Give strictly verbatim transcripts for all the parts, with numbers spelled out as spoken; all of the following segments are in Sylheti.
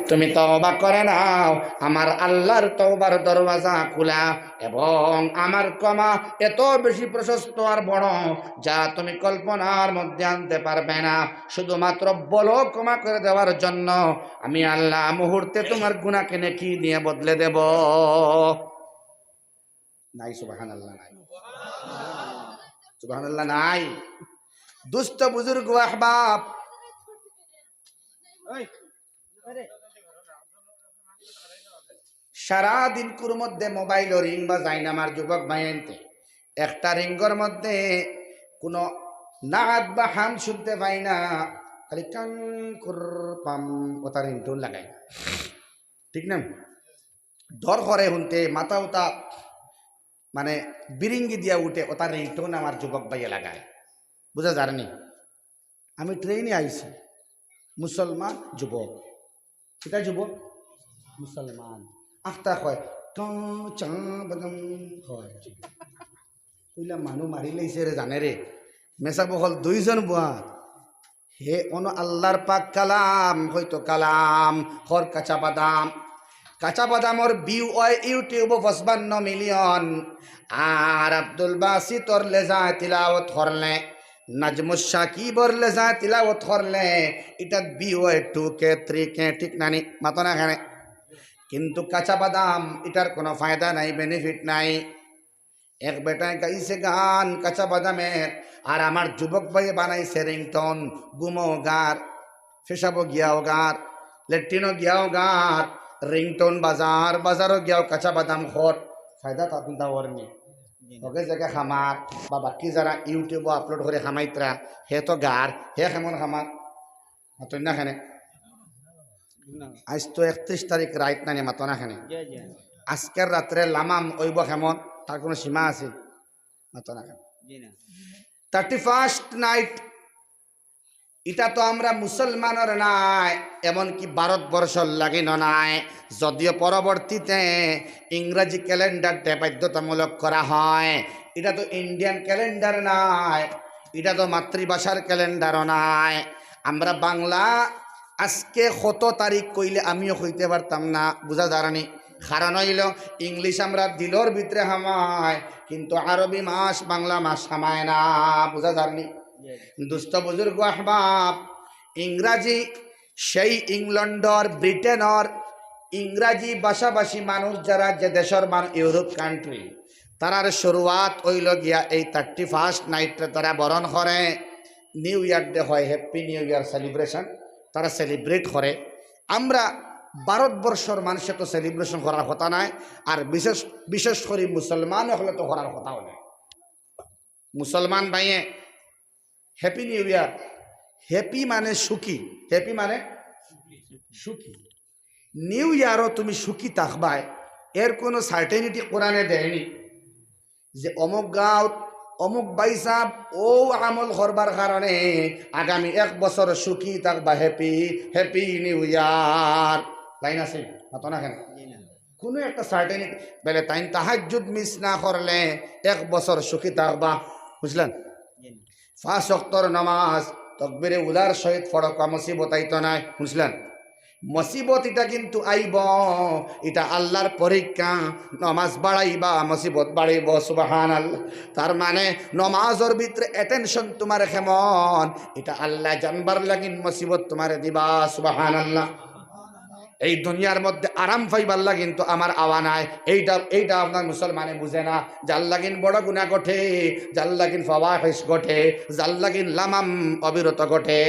তুমি তওবা করে নাও, আমার আল্লাহর তওবার দরওয়াজা খোলা, এবং আমার ক্ষমা এত বেশি প্রশস্ত আর বড়, যা তুমি কল্পনার মধ্যে আনতে পারবে না। শুধুমাত্র বলো, ক্ষমা করে দেওয়ার জন্য আমি আল্লাহ মুহূর্তে তোমার গুনাহকে নেকি দিয়ে বদলে দেব। নাই, সুবহানাল্লাহ নাই, সুবহানাল্লাহ নাই। দুস্ত বুজুর্গ আহবাব, সারা দিনকুর মধ্যে মোবাইলও রিং বাজাইন আমার যুবক ভাইয়াইন্তে। একটা রিংর মধ্যে কোনো নাত বা হাম শুনতে পাই না, খালি কাং কুর পাম, ওটা রিংটোন লাগাই, ঠিক না? ডর করে হুনতে, মাথা উতা মানে বিরিঙ্গি দিয়া উঠে, ওটা রিংটোন আমার যুবক ভাইয়ে লাগায়। বুঝা যারনি? আমি ট্রেনে আইছি, মুসলমান যুবক। কিতা যুবক? মুসলমান। আখতা কয়, "টং চাং বাদাম" কয়। কইলা, "মানু মারি লাইছে রে, জানে রে।" মেসাব অকল দুইজন বুয়া। হে অনো আল্লাহর পাক কালাম, হয়তো কালাম, হর কাঁচা বাদাম। কাঁচা বাদামর ভিউ অয় YouTube-ও পঁচপান্ন মিলিয়ন। আর আব্দুল বাসিতর লেজায় তিলাওয়াত করলে, নাজমুস সাকিবর লেজায় তিলাওয়াত করলে, ইটাত ভিউ অয় টু কে, থ্রি কে, ঠিক নানি? মাতো না কেনে? কিন্তু কাঁচা বাদাম, ইটার কোনো ফায়দা নাই, বেনিফিট নাই। এক বেটায় গাইছে গান কাঁচা বাদামের, আর আমার যুবক ভাইয়ে বানাইছে রিংটোন, ঘুমো গার, পেশাবো গিয়াও গার, লেট্রিনো গিয়াও গার, রিংটোন বাজার, বাজারও গিয়াও কাঁচা বাদাম খর। ফায়দা তা চিন্তা করনি। জি না। ওকে জায়গা খামার বা বাকি যারা YouTube-ও আপলোড করে খামাইতরা, হে তো গার, হে কেমন খামার? মাতইন না কেনে? না। আজ তো একত্রিশ তারিখ রাইত নানি, মাতো না কেনে? জি, জি। আজকের রাত্রে লামাম অইব কেমন? তার কোনো সীমা আছে? মাতো না কেনে? জি না। থার্টি ফার্স্ট নাইট, ইটা তো আমরা মুসলমানর নায়, এমনকি ভারতবর্ষর লাগিনও নায়। যদিও পরবর্তীতে ইংরাজি ক্যালেন্ডারটা বাধ্যতামূলক করা হয়, ইটা তো ইন্ডিয়ান ক্যালেন্ডার নায়, ইটা তো মাতৃভাষার ক্যালেন্ডারও নায়। আমরা বাংলা আজকে কত তারিখ কইলে আমিও কইতে পারতাম না, বুঝা যারনি? কারণ অইলো, ইংলিশ আমরা দিলর ভিতরে হামায়, কিন্তু আরবি মাস, বাংলা মাস হামায় না, বুঝা যারনি? দুস্ত বুজুর্গ আহবাব, ইংরাজি সেই ইংল্যান্ডর, ব্রিটেনর ইংরাজি ভাষাভাষী মানুষ যারা, যে দেশর মানুষ, ইউরোপ কান্ট্রি, তারার শুরুয়াত অইলো গিয়া এই থার্টি ফার্স্ট নাইটরে তারা বরণ করে, নিউ ইয়ার ডে হয়, হ্যাপি নিউ ইয়ার সেলিব্রেশন, তারা সেলিব্রেট করে। আমরা ভারতবর্ষর মানুষে তো সেলিব্রেশন করার কথা নায়, আর বিশেষ, বিশেষ করি মুসলমান অকলে তো করার কথাও নায়। মুসলমান ভাইয়ে হ্যাপি নিউ ইয়ার, হ্যাপি মানে সুখী, হ্যাপি মানে সুখী। নিউ ইয়ারও তুমি সুখী থাকবায়, এর কোনো সার্টেনিটি কোরআনে দেয়নি যে অমুক গাঁওত অমুক ভাইসাব ও আমল করবার কারণে আগামী এক বছর সুখী থাকবা। Happy, happy new year. Line আছে? মাতো না কেনে? কোনো একটা সার্টেনিটি, বলে তাইন তাহাজ্জুদ মিস না করলে এক বছর সুখী থাকবা, বুঝলেন? পাঁচ ওয়াক্তর নামাজ তকবিরে উলার সহিত পড়বা, মুসিবত আইতো নায়, বুঝলেন? মুসিবত ইটা কিন্তু আইব, ইটা আল্লাহর পরীক্ষা। নামাজ বাড়াইবা, মুসিবত বাড়াইব, সুবহানাল্লাহ। তার মানে নামাজর ভিতরে অ্যাটেনশন তোমার কেমন, ইটা আল্লাহ জানবার লাগিন মুসিবত তোমারে দিবা, সুবহানাল্লাহ। এই দুনিয়ার মধ্যে আরাম পাইবার লাগিন তো আমার আওয়া নাই। এইটা, এইটা আপনার মুসলমানে বুঝে না। যার লাগিন বড় গুনাহ ঘটে, যার লাগিন ফাওয়াহিশ ঘটে, যার লাগিন লামাম অবিরত ঘটে,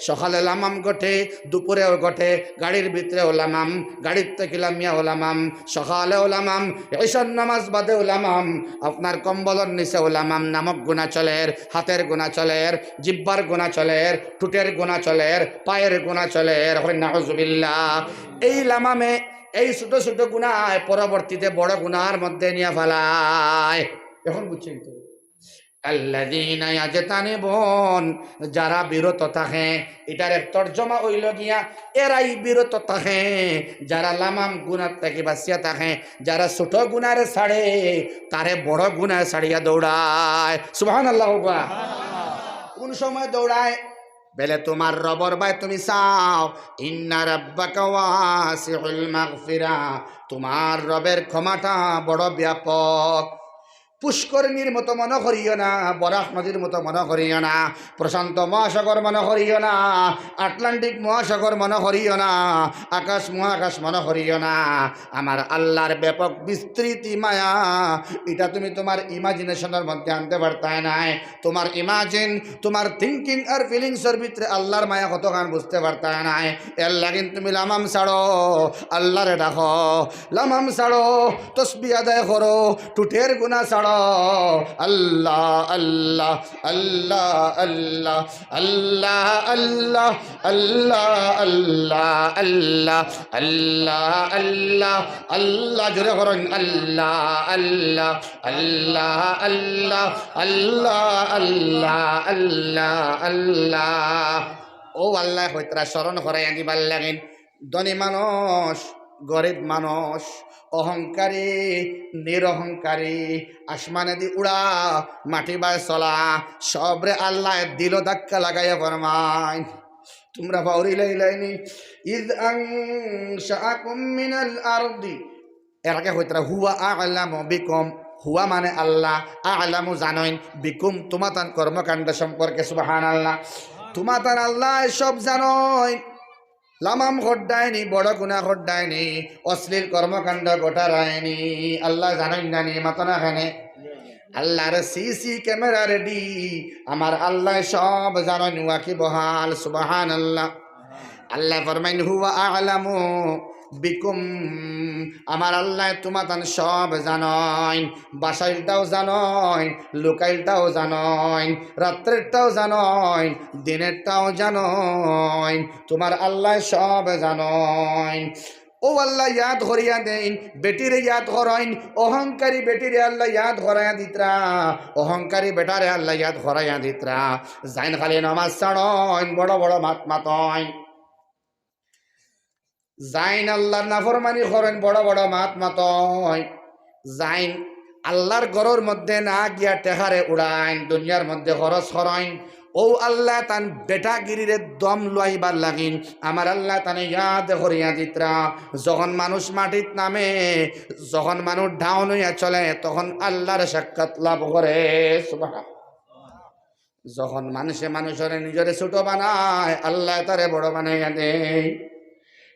সকালে লামাম ঘটে, দুপুরেও ঘটে, গাড়ির ভিতরেও লামাম, গাড়ির থেকে লামিয়াও লামাম, সকালেও লামাম, ঈশার নামাজ বাদেও লামাম, আপনার কম্বলর নিচেও লামাম, নামক গুনাহ চলের, হাতের গুনাহ চলের, জিব্বার গুনাহ চলের, ঠুটের গুনাহ চলের, পায়ের গুনাহ চলের, হয় নাউজুবিল্লাহ। এই লামামে এই ছোট ছোট গুনায় পরবর্তীতে বড় গুনার মধ্যে নিয়া ফালায়। এখন বুঝছেন তো? আল্লাযীনা ইয়াজতানিবুন, যারা বিরত থাকে, ইটার এক তর্জমা অইলো গিয়া, এরাই বিরত থাকে, যারা লামাম গুনার থাকি বাঁচিয়া থাকে, যারা ছোট গুনারে ছাড়ে, তারে বড় গুনায় ছাড়িয়া দৌড়ায়। সুবহানাল্লাহ কউক্কা। কোন সময় দৌড়ায়? বেলে তুমার রবর বায় তুমি চাও, ইন্না রাব্বাকা ওয়াসিউল মাগফিরা, তুমার রবের ক্ষমাটা বড় ব্যাপক। পুষ্করিণীর মতো মনে করিও না, বরাক নদীর মতো মনে করিও না, প্রশান্ত মহাসাগর মনে করিও না, আটলান্টিক মহাসাগর মনে করিও না, আকাশ মহাকাশ মনে করিও না। আমার আল্লাহর ব্যাপক বিস্তৃতি মায়া, ইটা তুমি তুমার ইমাজিনেশনর মধ্যে আনতে পারতায় নায়। তুমার ইমাজিন, তুমার থিংকিং আর ফিলিংসর ভিতরে আল্লাহর মায়া কতখান বুঝতে পারতায় নায়। এর লাগিন তুমি লামাম ছাড়ো, আল্লাহরে ডাকো, লামাম ছাড়ো, তসবি আদায় করো, টুটের গুনা ছাড়ো। আল্লাহ, আল্লাহ, আল্লাহ, আল্লাহ, আল্লাহ, আল্লাহ, আল্লাহ, আল্লাহ, আল্লাহ, আল্লাহ, আল্লাহ, আল্লাহ, জোরে করইন, আল্লাহ, আল্লাহ, আল্লাহ, আল্লাহ, আল্লাহ, আল্লাহ, আল্লাহ, আল্লাহ। ও আল্লাহ, কইতরা স্মরণ করাইয়া দিবার লাগিন। ধনী মানুষ, গরিব মানুষ, অহংকারী, নিরহংকারী, আসমানেদি উড়া, মাটি বায় চলা, সবরে আল্লাহ দিলো ধাক্কা লাগাইয়া ফরমাইন, তুমরা পাউরি লাইলাইনি। ইজ আনশাআকুম মিনাল আরদি। এর আগে কইতরা, হুয়া আ'লামু বিকুম। হুয়া মানে আল্লাহ, আ'লামু জানইন, বিকুম তুমাতান কর্মকাণ্ড সম্পর্কে, সুবহানাল্লাহ। তুমাতান আল্লাহ সব জানইন। লামাম কররায়নি, বড় গুনা কররায়নি, অশ্লীল কর্মকাণ্ড ঘটারায়নি, আল্লাহ জানইন না নি, মাতো না কেনে? আল্লাহর সিসি ক্যামেরা রেডি, আমার আল্লাহ সব জানইন, ওয়াকিবহাল, সুবহানাল্লাহ। আল্লাহ ফরমাইন, হুয়া আ'লামু বিকুম, আমার আল্লাহ তুমাতান সব জানইন, বাসাইলটাও জানইন, লুকাইলটাও জানইন, রাত্রেরটাও জানইন, দিনেরটাও জানইন, তুমার আল্লাহ সব জানইন। ও আল্লাহ ইয়াদ করিয়া দেইন, বেটিরে ইয়াদ করইন, অহংকারী বেটিরে আল্লাহ ইয়াদ করাইয়া দিতরা, অহংকারী বেটারে আল্লাহ ইয়াদ করাইয়া দিতরা। যাইন খালি নমাজ ছাড়ইন, বড় বড় মাত মাতইন। যাইন আল্লাহর নাফরমানি করইন, বড় বড় মাত মাতইন। যাইন আল্লাহর ঘরর মধ্যে না গিয়া টেকারে উড়াইন, দুনিয়ার মধ্যে খরচ করইন। ও আল্লাহ তান বেটাগিরিরে দম লইবার লাগিন, আমার আল্লাহ তানে ইয়াদ করিয়া দিতরা। যখন মানুষ মাটিত নামে, যখন মানুষ ডাউন অইয়া চলে, তখন আল্লাহর সাক্ষাৎ লাভ করে। সুবহান। যখন মানুষে মানুষরে নিজরে ছোট বানায়, আল্লাহ তারে বড় বানাইয়া দেয়।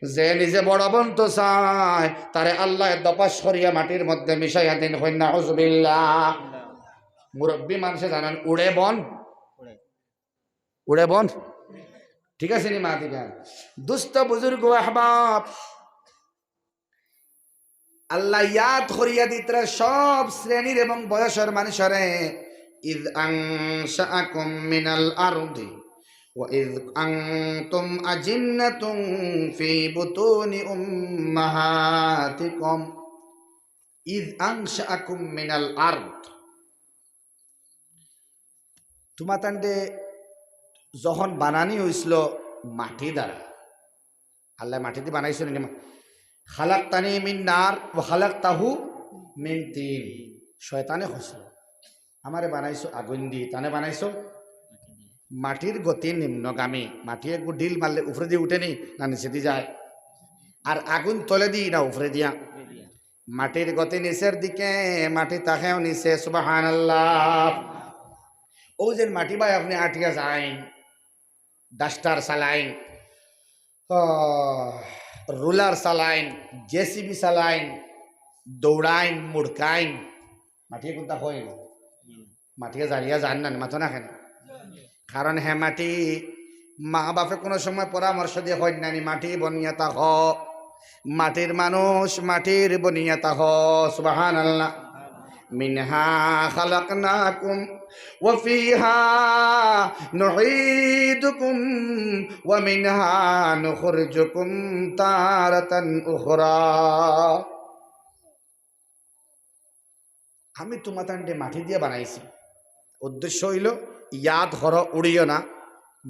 যে নিজে বড় বনতো চায়, তারে আল্লাহ দপাস করিয়া মাটির মধ্যে মিশাইয়া দেন। কইন নাউজুবিল্লাহ। মুরব্বী মানুষে জানইন, উড়ে বন, উড়ে বন, ঠিক আছে নি মা? ঠিক আছে। দুস্ত বুজুর্গ আহবাব, আল্লাহ ইয়াদ করিয়া দিতরা সব শ্রেণীর এবং বয়সর মানুষরে। ইজ আনশাআকুম মিনাল আরদি ওয়া ইজ আনতুম আজিন্নাতুন ফি বুতুনি উম্মাহাতিকুম। ইজ আনশাআকুম মিনাল আরদ। তুমাতানরে যখন বানানি অইছিল মাটি দ্বারা, আল্লাহ মাটিদি বানাইছইন নি? খালাকতানি মিন নার ওয়া খালাকতাহু মিন তিন। শয়তানে কইছিল, আমারে বানাইছো আগুইন দি, তানে বানাইছো মাটির গতি নিম্নগামী। মাটি একটু ঢিল মারলে উপরেদি উঠে নি না নিচেদি যায়? আর আগুইন তলেদি না উপরেদিয়া? মাটির গতি নিচের দিকে, মাটি থাকেও নিচে। সুবহানাল্লাহ। ও যে মাটি বায় আপনে আটিয়া যাইন, ডাস্টার চালাইন, আহ, রুলার চালাইন, জেসিবি চালাইন, দৌড়াইন, মুড়কাইন, মাটিয়ে কুন্তা কইন? মাটিয়ে জারিয়া যাইন না নি, মাতো না কেনে? কারণ হে মাটি, মা বাপে কুনু সময় পরামর্শ দিয়া কইন না নি, মাটি বনিয়া থাকো, মাটির মানুষ, মাটির বনিয়া থাকো। সুবহানাল্লাহ। মিনহা খালাকনাকুম ওয়া ফিহা নুঈদুকুম ওয়া মিনহা নুখরিজুকুম তারাতান উখরা। আমি তুমাতানরে মাটি দিয়া বানাইছি। উদ্দেশ্য অইলো, ইয়াদ করো, উড়িও না,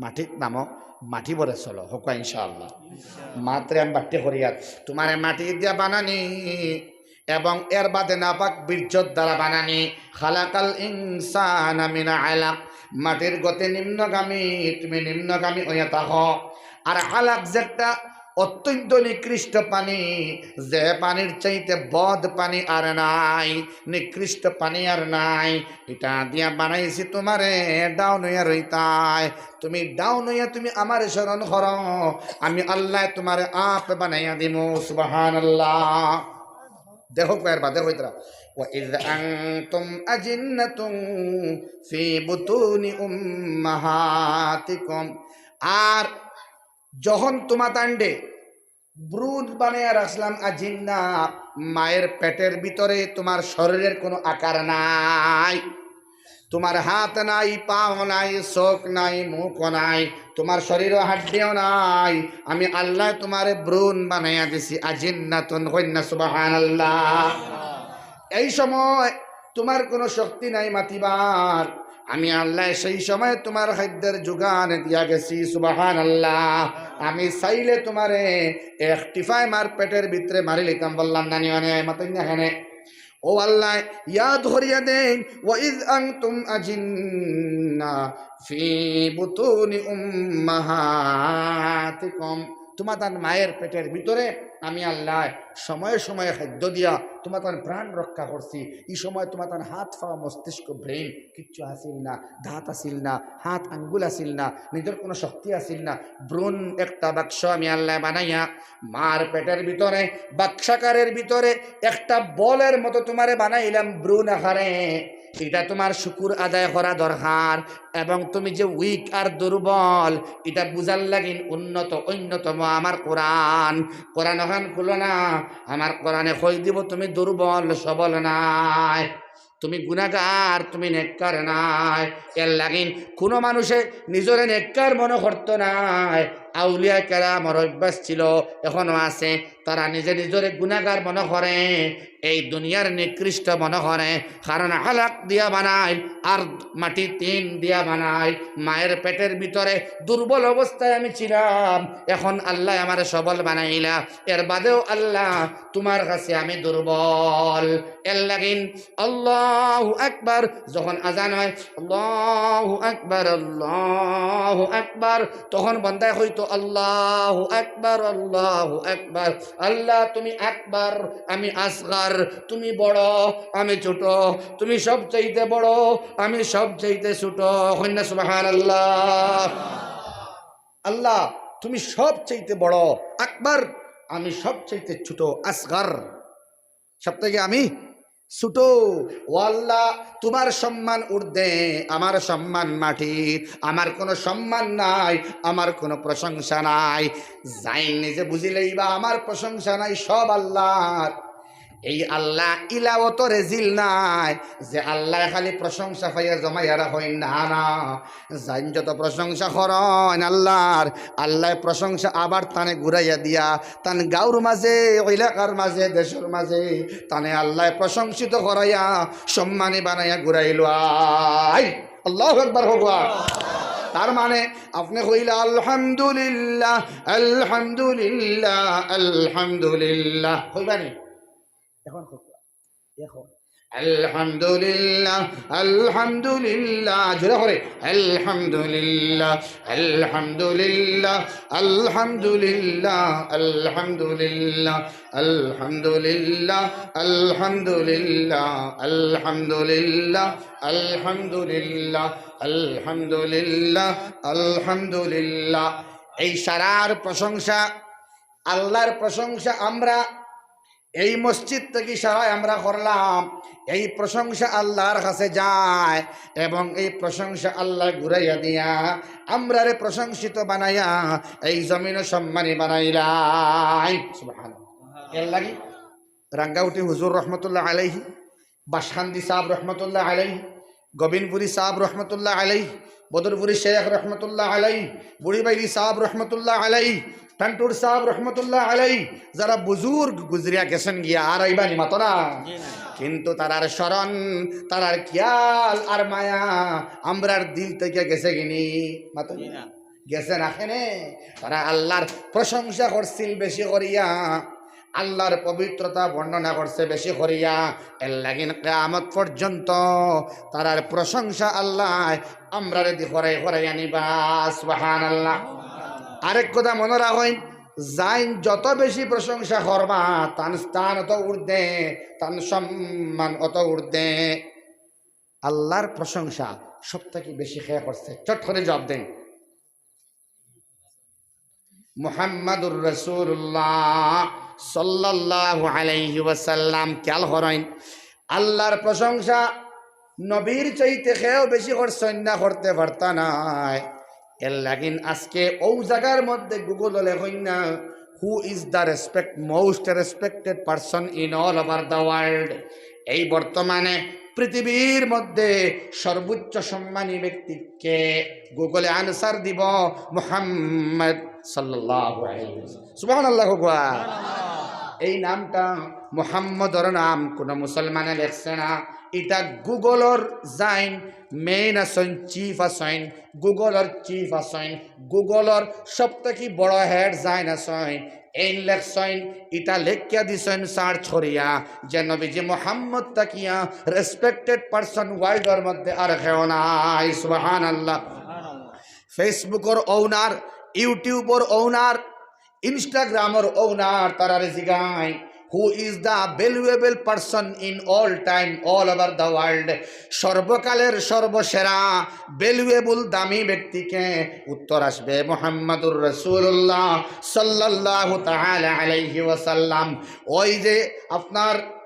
মাটিত নামো, মাটি ভরে চলো। হক্কা ইনশাআল্লাহ। মাতরে আমি বাট্টি করিয়ার, তুমারে মাটি দিয়া বানানি এবং এর বাদে নাপাক বীর্যর দ্বারা বানানি। খালাকাল ইনসানা মিন আলাক। মাটির গতি নিম্নগামী, তুমি নিম্নগামী অইয়া থাকো। আর আলাক যেটা অত্যন্ত নিকৃষ্ট পানি, যে পানির চাইতে বদ পানি আর নাই, নিকৃষ্ট পানি আর নাই, ইটা দিয়া বানাইছি তুমারে ডাউন অইয়া রইতায়। তুমি ডাউন অইয়া তুমি আমারে স্মরণ করো, আমি আল্লায় তুমারে আপ বানাইয়া দিমু। সুবহানাল্লাহ। দেখো, এর বাদে কইতরা, "ওয়া ইয আনতুম আজিন্নাতুম ফি বুতুনি উম্মাহাতিকুম।" আর যখন তুমাতানরে ভ্রূণ বানাইয়া রাখছিলাম, আজিন্না, মায়ের পেটের ভিতরে, তুমার শরীরের কোনো আকার নাই, তুমার হাত নাই, পাও নাই, চোখ নাই, মুখও নাই, তুমার শরীরও হাড্ডিও নাই, আমি আল্লায় তুমারে ভ্রূণ বানাইয়া দিছি, আজিন্নাতুন। কইন না সুবহানাল্লাহ। এই সময় তুমার কোনো শক্তি নাই মাতিবার, আমি আল্লায় সেই সময় তুমার খাদ্যের যোগান দিয়া গেছি। সুবহানাল্লাহ। আমি চাইলে তুমারে এক টিফায় মার পেটের ভিতরে মারি লইতাম, বললাম না নি? অনে মাতইন না কেনে? ও আল্লায় ইয়াদ করিয়া দেইন, "ওয়া ইয আনতুম আজিন্না ফি বুতুনি উম্মাহাতিকুম।" তুমাতান মায়ের পেটের ভিতরে আমি আল্লায় সময়ে সময়ে খাদ্য দিয়া তুমাতান প্রাণ রক্ষা করছি। ই সময় তুমাতান হাত, পাও, মস্তিষ্ক, ব্রেইন কিচ্ছু আছিল না, দাঁত আছিল না, হাত আঙ্গুল আছিল না, নিজের কোনো শক্তি আছিল না। ভ্রূণ একটা বাক্স আমি আল্লায় বানাইয়া মার পেটের ভিতরে, বাক্সাকারের ভিতরে একটা বলের মতো তুমারে বানাইলাম ভ্রূণ আকারে। ইটা তুমার শুকুর আদায় করা দরকার। এবং তুমি যে উইক আর দুর্বল, ইটা বুঝার লাগিন উন্নত, অন্যতম আমার কোরআন। কোরআন অখান খুলো না, আমার কোরআনে কই দিবো তুমি দুর্বল, সবল নায়, তুমি গুনাগার, তুমি নেককার নায়। এর লাগিন কোনো মানুষে নিজরে নেককার মনে করতো নায়। আউলিয়া কেরামর অভ্যাস ছিল, এখনো আছে, তারা নিজে নিজরে গুনাগার মনে করে, এই দুনিয়ার নিকৃষ্ট মনে করে, কারণ আলাক দিয়া বানাইল আর মাটি তিন দিয়া বানাইল। মায়ের পেটের ভিতরে দুর্বল অবস্থায় আমি ছিলাম, এখন আল্লায় আমারে সবল বানাইলা, এর বাদেও আল্লাহ তুমার কাছে আমি দুর্বল। এর লাগিন আল্লাহু আকবার, যখন আজান হয়, "আল্লাহু আকবার, আল্লাহু আকবার", তখন বন্দায় কইতো, "আল্লাহু আকবার, আল্লাহু আকবার।" আল্লাহ, তুমি আকবার, আমি আসগার, তুমি বড়, আমি ছোট, তুমি সবচাইতে বড়, আমি সবচাইতে ছোট। কইন না সুবহানাল্লাহ। আল্লাহ, তুমি সবচাইতে বড়, আকবার, আমি সবচাইতে ছোট, আসগার, সব থাকি আমি ছোট। ও আল্লাহ, তুমার সম্মান ঊর্ধ্বে, আমার সম্মান মাটিত, আমার কোনো সম্মান নাই, আমার কোনো প্রশংসা নাই। যাইন নিজে বুঝি লইবা, আমার প্রশংসা নাই, সব আল্লাহর। এই আল্লাহ ইলা অত রেজিল নায় যে আল্লায় খালি প্রশংসা পাইয়া জমাইয়া রাখইন, না, না। যাইন যত প্রশংসা করইন আল্লাহর, আল্লায় প্রশংসা আবার তানে ঘুরাইয়া দিয়া, তান গাঁওর মাঝে, এলাকার মাঝে, দেশর মাঝে, তানে আল্লায় প্রশংসিত করাইয়া, সম্মানী বানাইয়া ঘুরাইলো। আই, আল্লাহু আকবার কউক্কা। তার মানে আপনে কইলা, "আলহামদুলিল্লাহ, আলহামদুলিল্লাহ, আলহামদুলিল্লাহ", কইবা নি? এখন কউক্কা, এখন। আলহামদুলিল্লাহ, আলহামদুলিল্লাহ, জোরে করে। আলহামদুলিল্লাহ, আলহামদুলিল্লাহ, আলহামদুলিল্লাহ, আলহামদুলিল্লাহ, আলহামদুলিল্লাহ, আলহামদুলিল্লাহ, আলহামদুলিল্লাহ, আলহামদুলিল্লাহ, আলহামদুলিল্লাহ, আলহামদুলিল্লাহ। এই সারার প্রশংসা, আল্লাহর প্রশংসা আমরা এই মসজিদ থাকি সারায় আমরা করলাম, এই প্রশংসা আল্লাহর কাছে যায় এবং এই প্রশংসা আল্লায় ঘুরাইয়া দিয়া আমরারে প্রশংসিত বানাইয়া এই জমিনো সম্মানী বানাইলাইন। সুবহানাল্লাহ। এর লাগি রাঙ্গাউটি হুজুর রহমতুল্লাহ আলাইহি, বাসকান্দি সাহেব রহমতুল্লাহ আলাইহি, গোবিন্দপুরী সাহেব রহমতুল্লাহ আলাইহি, বদরপুরী শেখ রহমতুল্লাহ আলাইহি, বুড়িবাইলি সাহেব রহমতুল্লাহ আলাইহি, টান্টুর সাহেব রহমতুল্লাহ আলাইহি, যারা বুজুর্গ গুজরিয়া গেছেন গিয়া, আর আইবা নি, মাতো না। জি না। কিন্তু তারার স্মরণ, তারার খিয়াল আর মায়া আমরার দিল থাকি গেছে গি নি, মাতো জি না। গেছে না কেনে? তারা আল্লাহর প্রশংসা করছিল বেশি করিয়া। আল্লাহর পবিত্রতা বর্ণনা করছে বেশি করিয়া। এর লাগিন কিয়ামত পর্যন্ত তারার প্রশংসা আল্লাহ আমরারে দি করাই করাই আনিবা। সুবহানাল্লাহ। আরেক কথা মনো রাখইন, যাইন যত বেশি প্রশংসা করবা, তান স্থান অত ঊর্ধ্বে, তান সম্মান অত ঊর্ধ্বে। আল্লাহর প্রশংসা সব থাকি বেশি কে করছে? চট করি জবাব দেইন। মুহাম্মাদুর রাসূলুল্লাহ সাল্লাল্লাহু আলাইহি ওয়াসাল্লাম। খেয়াল করইন, আল্লাহর প্রশংসা নবীর চাইতে কেউ বেশি করছইন না, করতে পারতা নায়। এর লাগিন আজকে অউ জাগার মধ্যে Google-ও লেখইন না, "Who is the respect, most respected person in all over the world?" এই বর্তমানে পৃথিবীর মধ্যে সর্বোচ্চ সম্মানী ব্যক্তি কে? Google-এ answer দিব, মুহাম্মদ সাল্লাল্লাহু আলাইহি ওয়াসাল্লাম। সুবহানাল্লাহ কউক্কা। এই নামটা, মুহাম্মদর নাম, কোনো মুসলমানে লেখছে না। ইটা Google-র যাইন main আছইন, chief আছইন, Google-র chief আছইন, Google-র সব থাকি বড় head যাইন আছইন, এইন লেখছইন, ইটা লেখিয়া দিছইন search করিয়া যে নবীজি মুহাম্মদ থাকিয়া respected person world-র মধ্যে আর কেউ নাই। সুবহানাল্লাহ। Facebook-র owner, YouTube-র owner, Instagram-র owner, তারারে জিগাইন, "Who is the valuable person in all time, all over the world?" সর্বকালের সর্বসেরা valuable দামি ব্যক্তি কে? উত্তর আসবে মুহাম্মাদুর রাসূলুল্লাহ সাল্লাল্লাহু তাআলা আলাইহি ওয়াসাল্লাম। ওই যে আপনার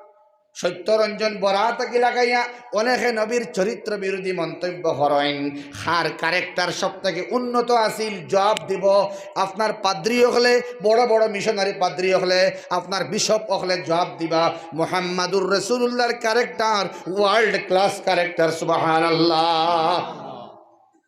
সত্যরঞ্জন বরা থাকি লাগাইয়া অনেকে নবীর চরিত্র বিরোধী মন্তব্য করইন, কার character সব থাকি উন্নত আছিল? জবাব দিব, আপনার পাদ্রী অকলে, বড় বড় মিশনারি পাদ্রী অকলে, আপনার বিশপ অকলে জবাব দিবা, মুহাম্মাদুর রাসূলুল্লাহর character world class character। সুবহানাল্লাহ।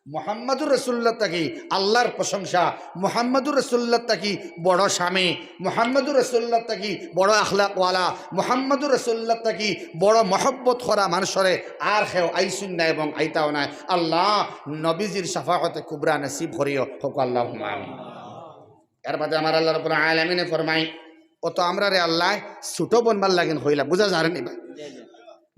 মুহাম্মাদুর রাসূলুল্লাহ থাকি আল্লাহর প্রশংসা, মুহাম্মাদুর রাসূলুল্লাহ থাকি বড় স্বামী, মুহাম্মাদুর রাসূলুল্লাহ থাকি বড় আখলাকওয়ালা, মুহাম্মাদুর রাসূলুল্লাহ থাকি বড় মহব্বত করা মানষরে আর কেউ আইছইন না এবং আইতাও নায়। আল্লাহ নবীজির শাফাআতে কুবরা নসিব করিও, কউক্কা আল্লাহুম্মা আমিন। এর বাদে আমার আল্লাহ রাব্বুল আলামিনে ফরমাইন, অত আমরারে আল্লায় ছোট বনবার লাগিন কইলা, বুঝা যার নি ভাই?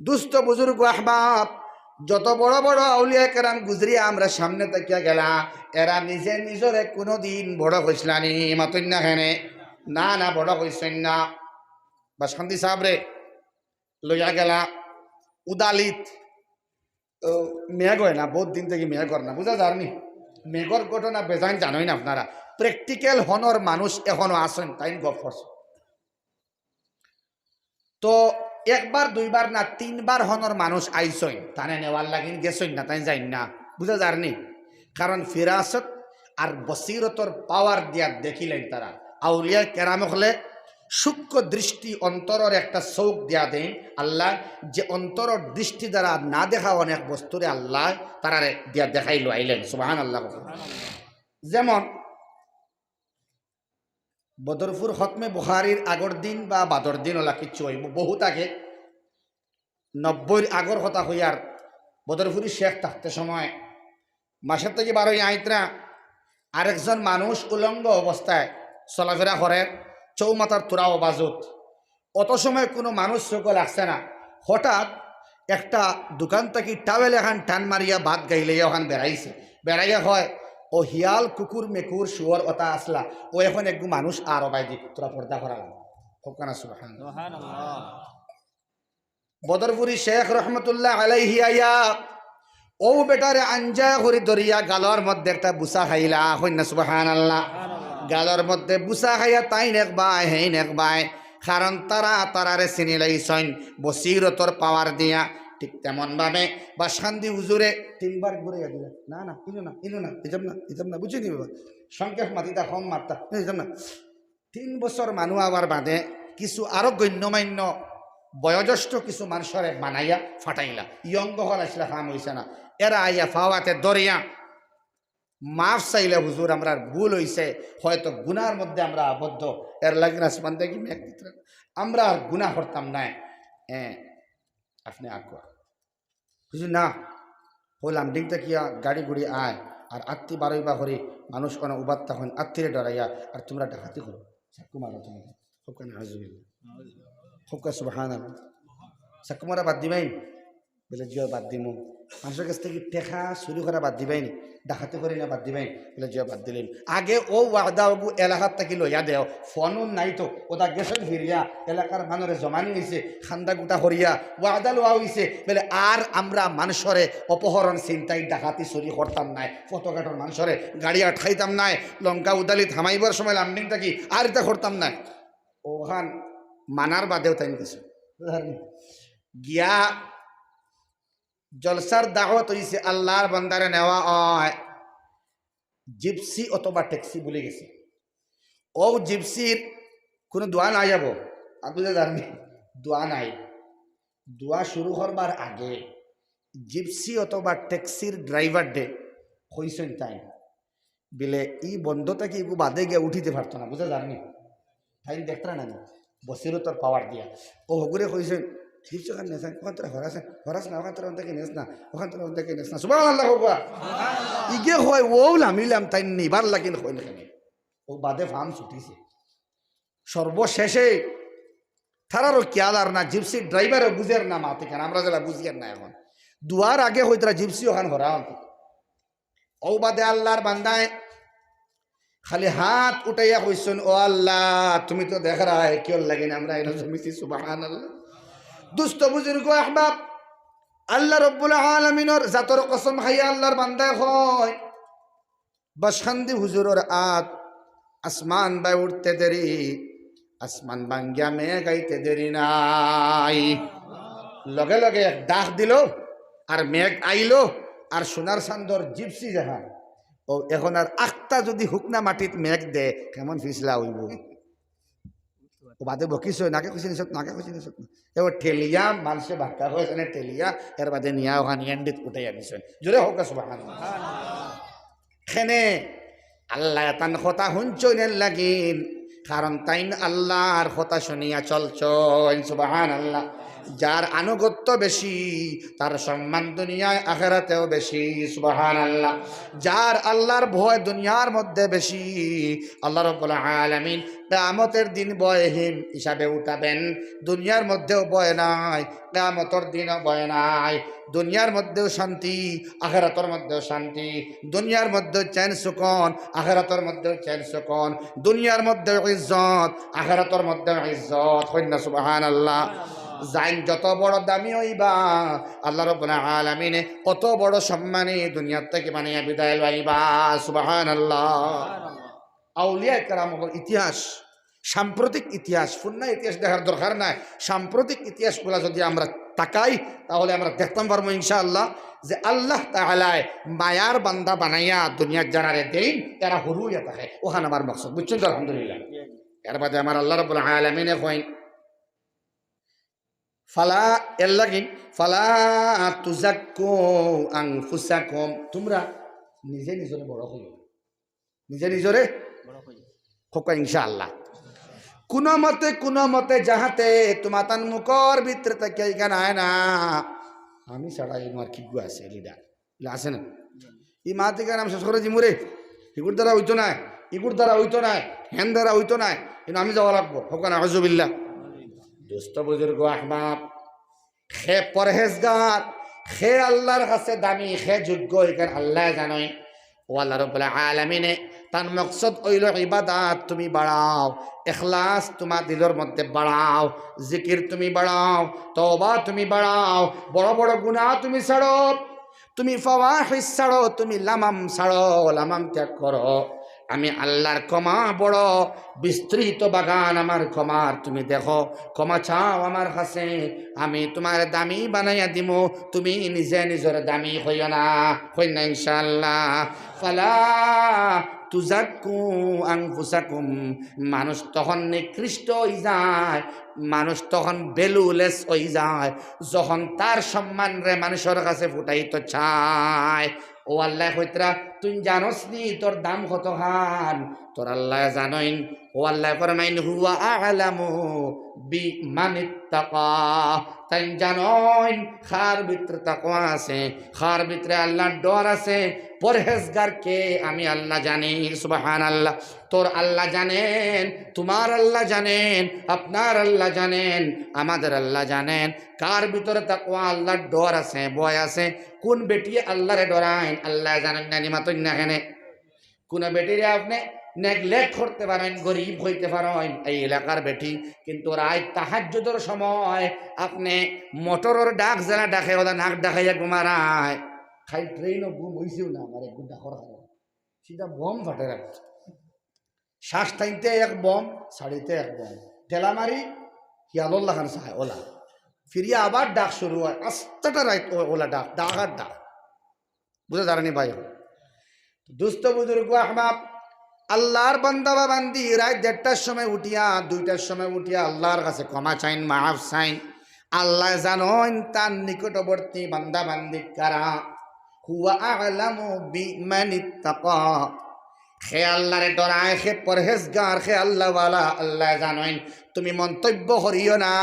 দুস্ত বুজুর্গ আহবাব, যত বড় বড় আউলিয়া কেরাম গুজরিয়া আমরার সামনে থাকিয়া গেলা, এরা নিজে নিজরে কুনুদিন বড় কইছলা নি? মাতইন না কেনে? না, না, বড় কইছইন না। বাসকান্দি সাবরে লইয়া গেলা উদালিত, ও, মেঘ অয় না, বউত দিন থাকি মেঘ অর না, বুঝা যার নি? মেঘর ঘটনা বেজাইন জানইন আপনারা। Practical হনর মানুষ এখনো আছইন, তাইন গফ করছইন। তো একবার দুইবার না, তিনবার হনর মানুষ আইছইন, তানে নেওয়ার লাগিন গেছইন না, তাইন যাইন না, বুঝা যার নি? কারণ ফিরাসত আর বসিরতর power দিয়া দেখিলাইন তারা। আউলিয়া কেরাম অকলে সূক্ষ্ম দৃষ্টি, অন্তরর একটা চউখ দিয়া দেইন আল্লাহ, যে অন্তরর দৃষ্টি দ্বারা না দেখা অনেক বস্তুরে আল্লাহ তারারে দিয়া দেখাইলো আইলেন। সুবহানাল্লাহ। যেমন বদরপুর খতমে বুখারীর আগর দিন বা বাদর দিন অলা কিচ্ছু অইবো, বউত আগে, নব্বইর আগর কথা কইয়ার, বদরপুরি শেখ থাকতে সময় মাসের থাকি বারইয়া আইতরা, আরেকজন মানুষ উলঙ্গ অবস্থায় চলাফেরা করের, চৌমাথার থুড়া অবাজুত। অত সময় কুনু মানুষ চউখো লাগছে না। হঠাৎ একটা দোকান থাকি টাওয়েল এখান টান মারিয়া বাদ গাইলে অখান বেড়াইছে। বেড়াইয়া কয়, "ও হিয়াল, কুকুর, মেকুর, শুয়োর অতা আছলা, ও এখন এগু মানুষ আর অবায়দি, থুড়া পর্দা করা লাগবো।" কউক্কা না সুবহানাল্লাহ। সুবহানাল্লাহ। বদরপুরি শেখ রহমতুল্লাহ আলাইহি আইয়া অউ বেটারে আঞ্জা করি ধরিয়া গালর মধ্যে একটা বুসা খাইলা, কইন না সুবহানাল্লাহ। গালর মধ্যে বুসা খাইয়া তাইন এক বায়, হেইন এক বায়, কারণ তারা তারারে চিনিলাইছইন বসিরতর power দিয়া। ঠিক তেমন ভাবে বাসকান্দি হুজুরে তিনবার ঘুরাইয়া দিলা, "না, না, ইনো না, ইনো না, ইতাম না, ইতাম না, বুঝছইন নি বাবা? সংক্ষেপ মাতিতা, কম মাততা, ইতাম না।" তিন বছর মানু আওয়ার বাদে কিছু আরো গণ্যমান্য বয়োজ্যেষ্ঠ কিছু মানষরে বানাইয়া ফাটাইলা, young অকল আছলা, কাম অইছে না। এরা আইয়া ফাওয়াতে ধরিয়া মাফ চাইলা, "হুজুর, আমরার ভুল অইছে, হয়তো গুনার মধ্যে আমরা আবদ্ধ, এর লাগি আসমান থাকি মেঘ দিতরা, আমরা আর গুনা করতাম নায়।" এ, আপনে আগুয়া। বুঝলি না? হো লামডিং থাকিয়া গাড়ি গুড়ি আয়, আর আত্তি বারইবা করি মানুষ অনো উবাত থাকইন, আত্তিরে ডরাইয়া, আর তুমরা ডাকাতি করো, চাকু মারো তুমি। খুব কেন হাজুবিল্লা, খুব কা সুবহানাল্লাহ। সাকুমারা বাদ দিবাইন? বলে, "জি অয়, বাদ দিমু।" মানষর গেছ থাকি টেকা চুরি করা বাদ দিবাইন? ডাকাতি করি না বাদ দিবাইন? বলে, "জি অয়, বাদ দিলিমু।" আগে অউ ওয়াদা অগু এলাকাত থাকি লইয়া দেও, ফোনও নাই তো, ওটা গেছইন ফিরিয়া, এলাকার মানষরে জমানি অইছে, খান্দা গুটা করিয়া ওয়াদা লওয়া অইছে, বলে, "আর আমরা মানষরে অপহরণ, ছিনতাই, ডাকাতি, চুরি করতাম নায়, পথঘাটর মানষরে গাড়ি আটকাইতাম নায়, লঙ্কা উদালি থামাইবার সময় লামডিং থাকি আর ইতা করতাম নায়।" অখান মানার বাদেও তাইন গেছইন। গিয়া জলসার দাওয়াত অইছে, আল্লার বান্দারে নেওয়া অয়, জিপসি অথবা ট্যাক্সি বুলি গেছে। অউ জিপসির কুনু দোয়া নাই যাবো, আর বুঝা যার নি? দোয়া নাই। দোয়া শুরু করবার আগে জিপসি অথবা ট্যাক্সির ড্রাইভাররে কইছইন তাইন, বলে, "ই বন্দ থাকি ইগু বাদে গিয়া উঠিতে পারতো না", বুঝা যার নি? তাইন দেখতরা না নি? বসিরতর পাওয়ার দিয়া। অউ হগুরে কইছইন, "জিপসি অখান নেছ না, অখান তোরা হরাস না, হরাস না, অখান তোরা অন থাকি নেছ না, অখান তোরা অন থাকি নেছ না।" সুবহানাল্লাহ কউক্কা। ইগে কয়, অউ লামিলাম তাইন নিবার লাগিন কইন কেনে। অউ বাদে ফাম ছুটিছে। সর্বশেষে তারারও খেয়াল আর না, জিপসি ড্রাইভারও বুঝের না মাত ইখান, আমরা যেলা বুঝিয়ার না অখন। দোয়ার আগে কইতরা জিপসি অখান হরা অন। অউ বাদে আল্লার বান্দায় খালি হাত উঠাইয়া কইছইন, "ও আল্লাহ, তুমি তো দেখরায় কিওর লাগিন আমরা ইনো জমিছি।" সুবহানাল্লাহ। দুস্ত বুজুর্গ আহবাব, আল্লাহ রব্বুল আলামিনর জাতর কসম খাইয়া আল্লার বান্দায় কয়, বাসকান্দি হুজুরর আত, আসমান বায় উঠতে দেরি, আসমান ভাঙ্গিয়া মেঘ আইতে দেরি নাই। লগে লগে এক ডাক দিল, আর মেঘ আইল, আর সোনার চান্দর জিপসি যেখান। অউ অখন আর আখতা যুদি হুকনা মাটিত মেঘ দে, কেমন ফিছলা অইবো? অউ বাদে বকিছইন, নাকে খুশি নিছত, নাকে খুশি নিছত না। এবার ঠেলিয়া মানষে বাক্কা কয়, এখানে ঠেলিয়া, এর বাদে নিয়া অখান এন্ডিত উঠাইয়া নিছইন। জোরে কউক্কা সুবহানাল্লাহ। কেনে আল্লায় তান কথা হুনছইন এর লাগিন, কারণ তাইন আল্লার কথা শুনিয়া চলছইন। সুবহানাল্লাহ। যার আনুগত্য বেশি, তার সম্মান দুনিয়ায় আখেরাতেও বেশি। সুবহানাল্লাহ। যার আল্লার ভয় দুনিয়ার মধ্যে বেশি, আল্লাহ রব্বুল আলামিন কিয়ামতের দিন ভয়হীন হিসাবে উঠাবেন। দুনিয়ার মধ্যেও ভয় নাই, কিয়ামতের দিনও ভয় নাই। দুনিয়ার মধ্যেও শান্তি, আখেরাতের মধ্যেও শান্তি। দুনিয়ার মধ্যেও চ্যান সুকুন, আখেরাতের মধ্যেও চ্যান সুকুন। দুনিয়ার মধ্যেও ইজ্জত, আখেরাতের মধ্যেও ইজ্জত। কইন না সুবহানাল্লাহ। যাইন যত বড় দামি অইবা, আল্লাহ রব্বুল আলামিনে অত বড় সম্মানী দুনিয়ার থাকি বানাইয়া বিদায় লইবা। সুবহানাল্লাহ। আউলিয়া কেরাম অকলর ইতিহাস, সাম্প্রতিক ইতিহাস, পুরনা ইতিহাস দেখার দরকার নাই। সাম্প্রতিক ইতিহাসগুলা যুদি আমরা তাকাই, তাহলে আমরা দেখতাম পারমু ইনশাআল্লাহ যে আল্লাহ তাআলায় মায়ার বান্দা বানাইয়া দুনিয়াত যারারে দেইন, এরা হুরু অইয়া থাকে। অখান আমার মকসদ, বুঝছইন তো? আলহামদুলিল্লাহ। এর বাদে আমার আল্লাহ রাব্বুল আলামিনে কইন, ফালা, এর লাগিন, ফালা তুজাক্কু আনফুসাকুম, তুমরা নিজে নিজরে বড় কইও না। নিজে নিজরে বড় কইও না। কউক্কা ইনশাআল্লাহ। কুনুমতে, কুনুমতে যাহাতে তুমাতান মুখর ভিতরে থাকি ইখান আয় না, আমি ছাড়া ইনো আর কিগু আছে লিডার? ইলা আছে না? ই মাত ইখান আমি শেষ করি দিমু রে, ইগুর দ্বারা অইতো নায়, ইগুর দ্বারা অইতো নায়, হেন দ্বারা অইতো নায়, কিন্তু আমি যাওয়া লাগবো। কউক্কা নাউজুবিল্লাহ। দোস্ত বুজুর্গ আহবাব, কে পরহেজগার, কে আল্লার কাছে দামি, কে যোগ্য, ইখান আল্লায় জানইন। ও আল্লাহ রাব্বুল আলামিনে তান মকসদ অইলো ইবাদত তুমি বাড়াও, ইখলাস তুমার দিলর মধ্যে বাড়াও, জিকির তুমি বাড়াও, তওবা তুমি বাড়াও, বড় বড় গুনাহ তুমি ছাড়ো, তুমি ফাওয়াহিশ ছাড়ো, তুমি লামাম ছাড়ো, লামাম ত্যাগ করো। আমি আল্লার ক্ষমা বড় বিস্তৃত বাগান, আমার ক্ষমার তুমি দেখো, ক্ষমা চাও আমার কাছে, আমি তুমারে দামি বানাইয়া দিমু, তুমি নিজে নিজরে দামি কইও না, কইন না ইনশাআল্লাহ। ফালা তুজাক্কু আনফুসাকুম, মানুষ তখন নিকৃষ্ট অইযায়, মানুষ তখন valueless অইযায়, যখন তার সম্মানরে মানুষর কাছে ফুটাইতো চায়। ও আল্লায় কইতরা, তুই জানোস নি তোর দাম কতখান? তোর আল্লায় জানইন। ও আল্লায় ফরমাইন, "হুয়া আ'লামু বিমানিত্তাকা।" তাইন জানইন কার ভিতরে তাকওয়া আছে, কার ভিতরে আল্লার ডর আছে, পরহেজগার কে, আমি আল্লাহ জানি। সুবহানাল্লাহ। তোর আল্লাহ জানেন, তোমার আল্লাহ জানেন, আপনার আল্লাহ জানেন, আমাদের আল্লাহ জানেন। কার ভিতরে তাকওয়া, আল্লার ডর আছে, ভয় আছে, কোন বেটিয়ে আল্লারে ডরাইন, আল্লায় জানইন না নি, মাতইন না কেনে? কোন বেটিরে আপনে neglect করতে পারইন, গরিব অইতে পারইন, এই এলাকার বেটি, কিন্তু রাইত তাহাজ্জুদর সময় আপনে মোটরর ডাক যেলা ডাকে, ওলা নাক ডাকাইয়া ঘুমারায়। খালি ট্রেইনও ঘুম অইছেও না আমার, একটু ডাকর কারণে সিধা বোম ফাটে রাখছে। শ্বাস টানতে এক বোম, ছাড়িতে এক বোম। ঠেলা মারি হিয়ালর লাখান চায় ওলা। ফিরিয়া আবার ডাক শুরু অয়, আস্তাটা রাইত ও-, ওলা ডাক, ডাক আর ডাক। বুঝা যার নি ভাই? দুস্ত বুজুর্গ আহবাব, আল্লার বান্দা বা বান্দি রাইত দেড়টার সময় উঠিয়া, দুইটার সময় উঠিয়া আল্লার কাছে ক্ষমা চাইন, মাফ চাইন। আল্লায় জানইন তান নিকটবর্তী বান্দা বান্দি কারা। হুয়া আ'লামু বিমানিত্তাকা। কে আল্লারে ডরায়, কে পরহেজগার, কে আল্লাওয়ালা, আল্লায় জানইন। তুমি মন্তব্য করিও না,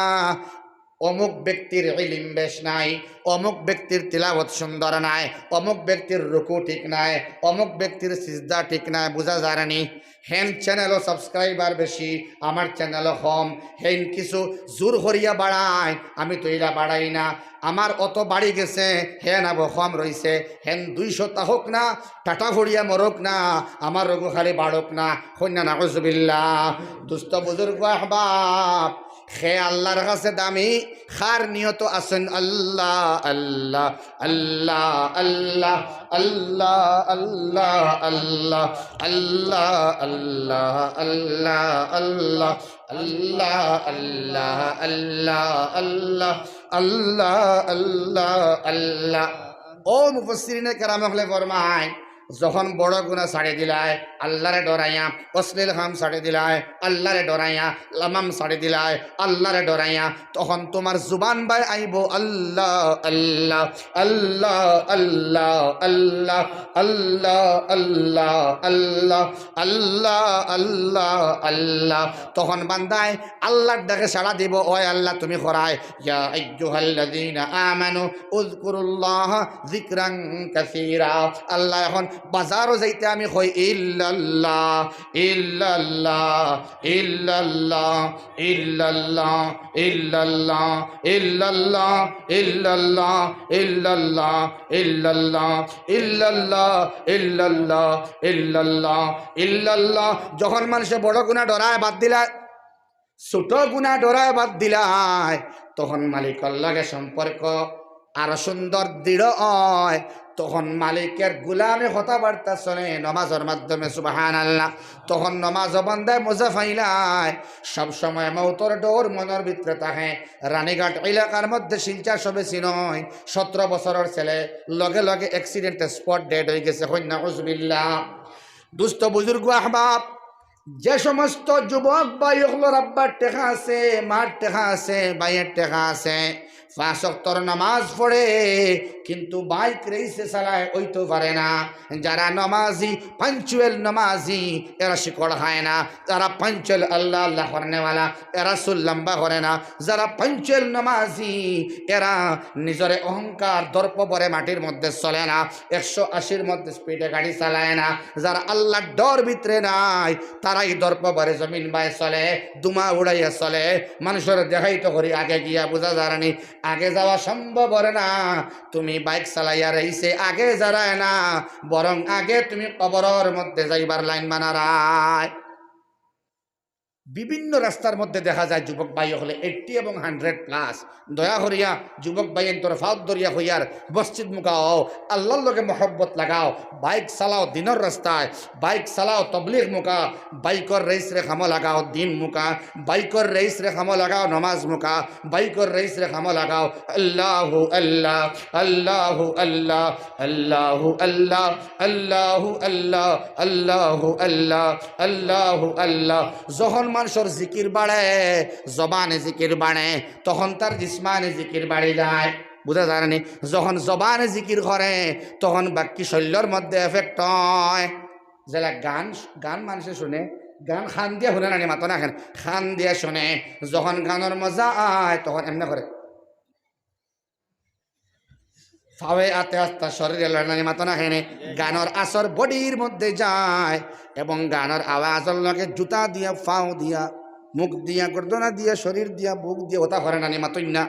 অমুক ব্যক্তির ইলিম বেশ নাই, অমুক ব্যক্তির তিলাওয়াত সুন্দর নাই, অমুক ব্যক্তির রুকু ঠিক নাই, অমুক ব্যক্তির সিজদা ঠিক নাই। বুঝা যার নি? হেন channel-ও subscriber বেশি, আমার channel-ও কম। হেন কিছু জোর করিয়া বাড়াইন, আমি তো ইলা বাড়াই না। আমার অত বাড়ি গেছে, হেন আবো কম রইছে। হেন দুইশো থাকউক না, টাটা ফড়িয়া মরউক না, আমার রোগ খালি বাড়উক না। কইন না নাউজুবিল্লাহ। দুস্ত বুজুর্গ আহবাব, কে আল্লার কাছে দামি, কার নিয়ত আছইন আল্লাহ, আল্লাহ, আল্লাহ, আল্লাহ, আল্লাহ, আল্লাহ, আল্লাহ, আল্লাহ, আল্লাহ, আল্লাহ, আল্লাহ, আল্লাহ, আল্লাহ, আল্লাহ, আল্লাহ, আল্লাহ, আল্লাহ। ও মুফাসসিরিনে কেরাম অকলে ফরমাইন, যখন বড় গুনা ছাড়ি দিলায় আল্লারে ডরাইয়া, অশ্লীল কাম ছাড়ি দিলায় আল্লারে ডরাইয়া, লামাম ছাড়ি দিলায় আল্লারে ডরাইয়া, তখন তুমার জুবান বায় আইবো আল্লাহ, আল্লাহ, আল্লাহ, আল্লাহ, আল্লাহ, আল্লাহ, আল্লাহ, আল্লাহ, আল্লাহ, আল্লাহ, আল্লাহ। তখন বান্দায় আল্লার ডাকে সাড়া দিবো, "ওই আল্লাহ, তুমি কইরায়, ইয়া আইয়ুহাল্লাযীনা আমানু উযকুরুল্লাহা যিকরান কাসীরা।" আল্লাহ, এখন বাজারো যাইতে আমি কই, ইল্লাল্লাহ, ইল্লাল্লাহ, ইল্লাল্লাহ, ইল্লাল্লাহ, ইল্লাল্লাহ, ইল্লাল্লাহ, ইল্লাল্লাহ, ইল্লাল্লাহ, ইল্লাল্লাহ, ইল্লাল্লাহ, ইল্লাল্লাহ, ইল্লাল্লাহ, ইল্লাল্লাহ। যখন মানষে বড় গুনা ডরায় বাদ দিলায়, ছোট গুনা ডরায় বাদ দিলায়, তখন মালিকর লগে সম্পর্ক আরো সুন্দর দৃঢ় অয়। তখন মালিকের গুলামি কথাবার্তা চলে নমাজর মাধ্যমে, সুবহানাল্লাহ। তখন নমাজো বান্দায় মজা পাইলায়। সব সময় মউতর ডর মনর ভিতরে থাকে। রানীঘাট এলাকার মধ্যে শিলচর সবে চিনইন, সতেরো বছরর ছেলে লগে লগে accident-এ spot dead অইগেছে, কইন নাউজুবিল্লাহ। দুস্ত বুজুর্গ আহবাব, যে সমস্ত যুবক ভাই অকলর আব্বার টেকা আছে, মার টেকা আছে, ভাইয়ের টেকা আছে, পাঁচ ওয়াক্তর নামাজ পড়ে, কিন্তু bike race-এ চালায়, অইতো পারে না। যারা নমাজি, punctual নমাজি, এরা শিকড় খায় না। যারা punctual আল্লাহ আল্লাহ করনেওয়ালা, এরা চুল লম্বা করে না। যারা punctual নমাজি, এরা নিজরে অহংকার, দর্প ভরে মাটির মধ্যে চলে না। একশো আশির মধ্যে speed-এ গাড়ি চালায় না। যারা আল্লাহর ডর ভিতরে নাই, তারাই দর্প ভরে জমিন বায় চলে, ধুমা উড়াইয়া চলে। মানষরে দেখাইতো করি আগে গিয়া, বুঝা যার নি, আগে যাওয়া সম্ভব অর না। তুমি bike চালাইয়া race-এ আগে যারায় না, বরং আগে তুমি কবরর মধ্যে যাইবার line বানারায়। বিভিন্ন রাস্তার মধ্যে দেখা যায় যুবক ভাই অকলে eighty এবং hundred plus। দয়া করিয়া যুবক ভাইয়াইন্তর পাও ধরিয়া কইয়ার, মসজিদ মুখা অও, আল্লাহর লগে মহব্বত লাগাও, bike চালাও দিনর রাস্তায়, bike চালাও তবলিগ মুখা, bike-র race-রে কামো লাগাও দিন মুখা, bike-র race-রে কামো লাগাও নমাজ মুখা, bike-র race-রে কামো লাগাও। আল্লাহু আল্লাহ, আল্লাহু আল্লাহ, আল্লাহু আল্লাহ, আল্লাহু আল্লাহ, আল্লাহু আল্লাহ, আল্লাহু আল্লাহ। যখন মানষর জিকির বাড়ে, জবানে জিকির বাড়ে, তখন তার জিসমানে জিকির বাড়ি যায়। বুঝা যায় নি? যখন জবানে জিকির করে, তখন বাকি শরীরর মধ্যে এফেক্ট হয়। যেলা গান, গান মানষে শুনে, গান কান দিয়া শুনে না নি, মাতো না কেন? কান দিয়া শুনে। যখন গানর মজা আয়, তখন এমনে করে। পাওয়ে আতে আস্তা শরীরে লড়ে না নি, মাতো না কেন? গানর আসর বডির মধ্যে যায় এবং গানর আওয়াজর লগে জুতা দিয়া, পাও দিয়া, মুখ দিয়া, গর্দনা দিয়া, শরীর দিয়া, বুক দিয়া, ওটা করে না নি, মাতইন না?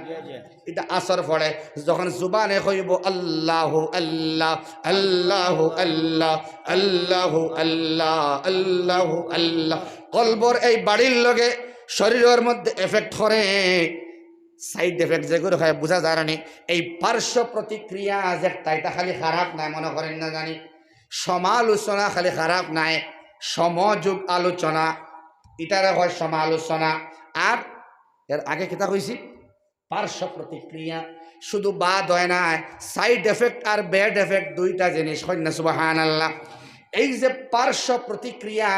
ইটা আসর পড়ে। যখন জুবানে কইবো আল্লাহু আল্লাহ, আল্লাহু আল্লাহ, আল্লাহু আল্লাহ, আল্লাহু আল্লাহ, কলবর এই বাড়ির লগে শরীরর মধ্যে এফেক্ট করে। সাইড এফেক্ট যেগুলো হয় বুঝা যায় না নি। এই পার্শ্ব প্রতিক্রিয়া যে একটা, এটা খালি খারাপ নায় মনে করেন না জানি, সমালোচনা খালি খারাপ নায়, সমযোগ আলোচনা, ইটারে হয় সমালোচনা। আর এর আগে কিতা কইছি? পার্শ্ব প্রতিক্রিয়া। শুধু বাদ হয় না, সাইড এফেক্ট আর ব্যাড এফেক্ট দুইটা জিনিস। কইন না সুবহানাল্লাহ। এই যে পার্শ্ব প্রতিক্রিয়া,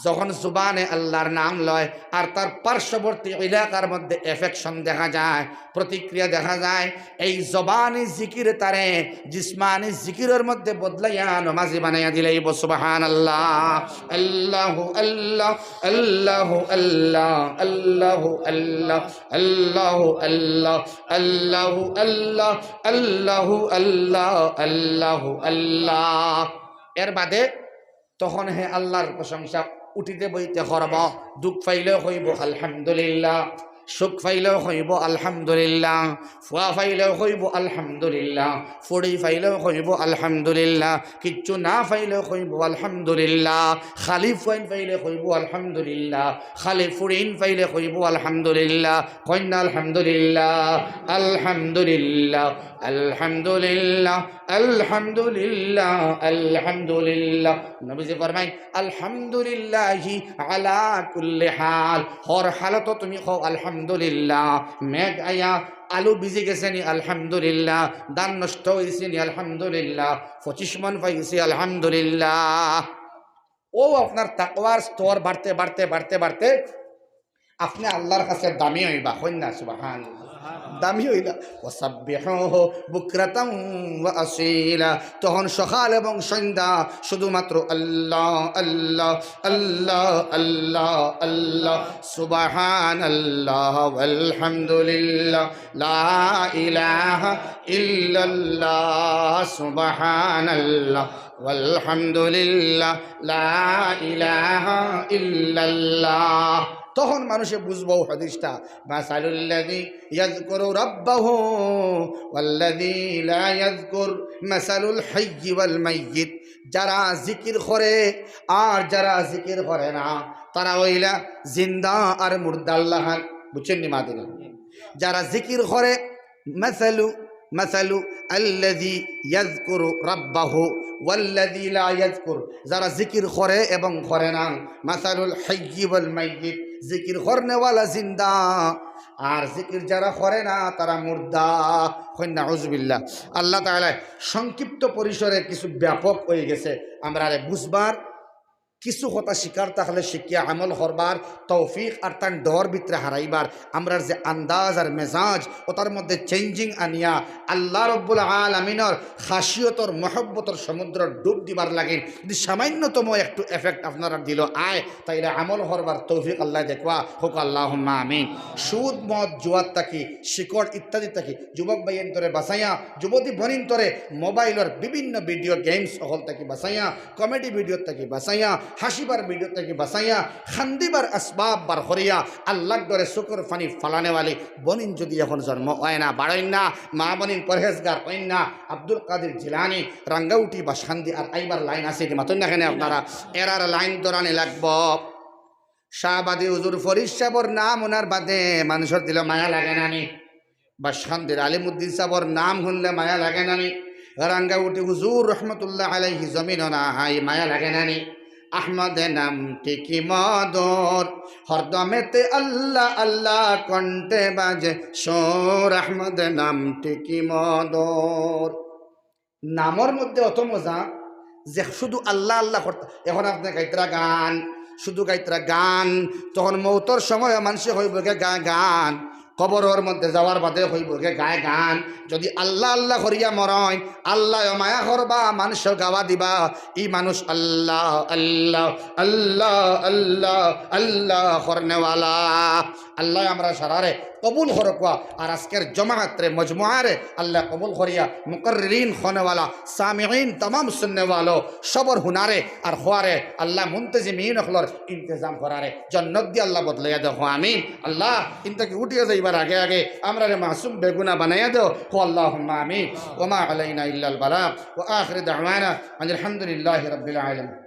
যখন জুবানে আল্লাহর নাম লয় আর তার পার্শ্ববর্তী এলাকার মধ্যে এফেকশন দেখা যায়, প্রতিক্রিয়া দেখা যায়, এই জবানি জিকির তারে জিসমানি জিকিরর মধ্যে বদলাইয়া নমাজি বানাইয়া দিলাইবো। সুবহানাল্লাহ। আল্লাহু আল্লাহ, আল্লাহু আল্লাহ, আল্লাহু আল্লাহ, আল্লাহু আল্লাহ, আল্লাহু আল্লাহ, আল্লাহু আল্লাহ, আল্লাহু আল্লাহ। এর বাদে তখন হে আল্লাহর প্রশংসা উঠিতে বইতে করব। দুখ পাইলেও কইব আলহামদুলিল্লাহ, সুখ পাইলেও কইব আলহামদুলিল্লাহ, ফুয়া পাইলেও কইব আলহামদুলিল্লাহ, ফুড়ি পাইলেও কইব আলহামদুলিল্লাহ, কিচ্ছু না পাইলেও কইব আলহামদুলিল্লাহ, খালি ফুয়াইন পাইলে কইব আলহামদুলিল্লাহ, খালি ফুড়িন পাইলে কইব আলহামদুলিল্লাহ। কইন না আলহামদুলিল্লাহ, আলহামদুলিল্লাহ, আলহামদুলিল্লাহ, আলহামদুলিল্লাহ, আলহামদুলিল্লাহ। নবীজি ফরমাইন, আলহামদুলিল্লাহি আলা কুল্লি হাল। হর হালত তুমি কও আলহামদুলিল্লাহ। মেঘ আইয়া আলু ভিজি গেছে নি? আলহামদুলিল্লাহ। ধান নষ্ট হইছে নি? আলহামদুলিল্লাহ। পঁচিশ মন পাইছি? আলহামদুলিল্লাহ। ও আপনার তাকওয়ার স্তর বাড়তে, বাড়তে, বাড়তে, বাড়তে আপনি আল্লাহর কাছে দামি হইবা। কইন না সুবহানাল্লাহ। দামি হইলা। ওয়াসাব্বিহুহু বুকরাতাও ওয়া আসীলা। তখন সকাল এবং সন্ধ্যা শুধুমাত্র আল্লাহ, আল্লাহ, আল্লাহ, আল্লাহ, আল্লাহ। সুবহানাল্লাহ ওয়ালহামদুলিল্লাহ, লা ইলাহা ইল্লাল্লাহ, সুবহানাল্লাহ ওয়ালহামদুলিল্লাহ, লা ইলাহা ইল্লাল্লাহ। তখন মানুষে বুঝবো হাদিসটা, মাসালুল্লাযী ইয়াযকুরু রাব্বাহু ওয়াল্লাযী লা ইয়াযকুর, মাসালুল হাইয়্যি ওয়াল মাইয়িত। যারা জিকির করে আর যারা জিকির করে না, তারা অইলা জিন্দা আর মুর্দার লাখান। বুঝছইন নি মাতটা? যারা জিকির করে, মাসালু, মাসালু আল্লাযী ইয়াযকুরু রাব্বাহু ওয়াল্লাযী লা ইয়াযকুর, যারা জিকির করে এবং করে না, মাসালুল হাইয়্যি ওয়াল মাইয়িত, জিকির করনেওয়ালা জিন্দা, আর জিকির যারা করে না, তারা মুর্দা। কইন না আউযুবিল্লাহ। আল্লাহ তাআলা সংক্ষিপ্ত পরিসরে কিছু ব্যাপক হয়ে গেছে, আমরারে বুঝবার, কিছু কথা শিখার থাকলে শিখিয়া আমল করবার তৌফিক আর তান ডর ভিতরে হারাইবার, আমরার যে আন্দাজ আর মেজাজ, ওটার মধ্যে চেঞ্জিং আনিয়া আল্লাহ রব্বুল আলামিনর খাসিয়তর মহব্বতর সমুদ্র ডুব দিবার লাগি যদি সামান্যতম একটু এফেক্ট আপনারার দিলো আয়, তাইলে আমল করবার তৌফিক আল্লাহ দেখবা হোক, আল্লাহুম্মা আমিন। সুদ, মদ, জুয়ার থাকি, শিকড় ইত্যাদি থাকি যুবক ভাইয়াইন্তরে বাঁচাইয়া, যুবতী বনিন্তরে মোবাইলর বিভিন্ন ভিডিও গেমস অকল থাকি বাঁচাইয়া, কমেডি ভিডিও থাকি বাঁচাইয়া, হাসিবার ভিডিও থাকি বাঁচাইয়া, খান্দিবার আসবাব বার করিয়া, আল্লাহর ডরে চকুর পানি ফালানেওয়ালি বনিন যদি এখন জন্ম হয় না, বাড়ইন না, মা বনিন পরহেজগার হইন না, আব্দুল কাদির জিলানী, রাঙ্গাউটি, বাসখান্দি আর আইবার লাইন আছে, এটি মাতইন না কেনে আপনারা? এরার লাইন ধরানি লাগবো। শাহবাদী হুজুর ফরিদ সাবর নাম হুনার বাদে মানুষর দিলো মায়া লাগে না নি? বাসখান্দির আলিমুদ্দিন সাবর নাম হুনলে মায়া লাগে না নি? রাঙ্গাউটি হুজুর রহমতুল্লাহ আলাইহি জমিনো না হাই, মায়া লাগে না নি? আহমদ নামটি কি মধুর, হরদমেতে আল্লাহ আল্লাহ কণ্ঠে বাজে সুর, আহমদ নামটি কি মধুর। নামর মধ্যে অত মজা যে শুধু আল্লাহ আল্লাহ করতা। এখন আপনে গাইতরা গান, শুধু গাইতরা গান, তখন মৌতর সময় মানষে কইবো গি গা-, গান, কবরর মধ্যে যাওয়ার বাদে কইবো গে গায়ে গান, যদি আল্লাহ আল্লাহ করিয়া মরইন, আল্লায় মায়া করবা, মানষে গাওয়া দিবা, ই মানুষ আল্লাহ আল্লাহ আল্লাহ আল্লাহ আল্লাহ করনেওয়ালা। আল্লায় আমরা সারারে কবুল করউক্কা। আর আজকের জমাআতরে, মজমুআরে আল্লায় কবুল করিয়া মুকাররিন অনেওয়ালা, সামিঈন তামাম হুননেওয়ালা, সবর হুনারে আর খোয়ারে আল্লায় মুনতাজিমিন অকলর ইন্তেজাম করারে জন্নত দি আল্লায় বদলাইয়া দেও, আমিন। আল্লাহ, ইন থাকি উঠিয়া যাইবার আগে আগে আমরারে মাসুম বেগুনা বানাইয়া দেও, আল্লাহুম্মা আমিন। ওয়া মা আলাইনা ইল্লাল বালাগ। ওয়া আখিরু দাওয়ানা আনিল হামদুলিল্লাহি রাব্বিল আলামিন।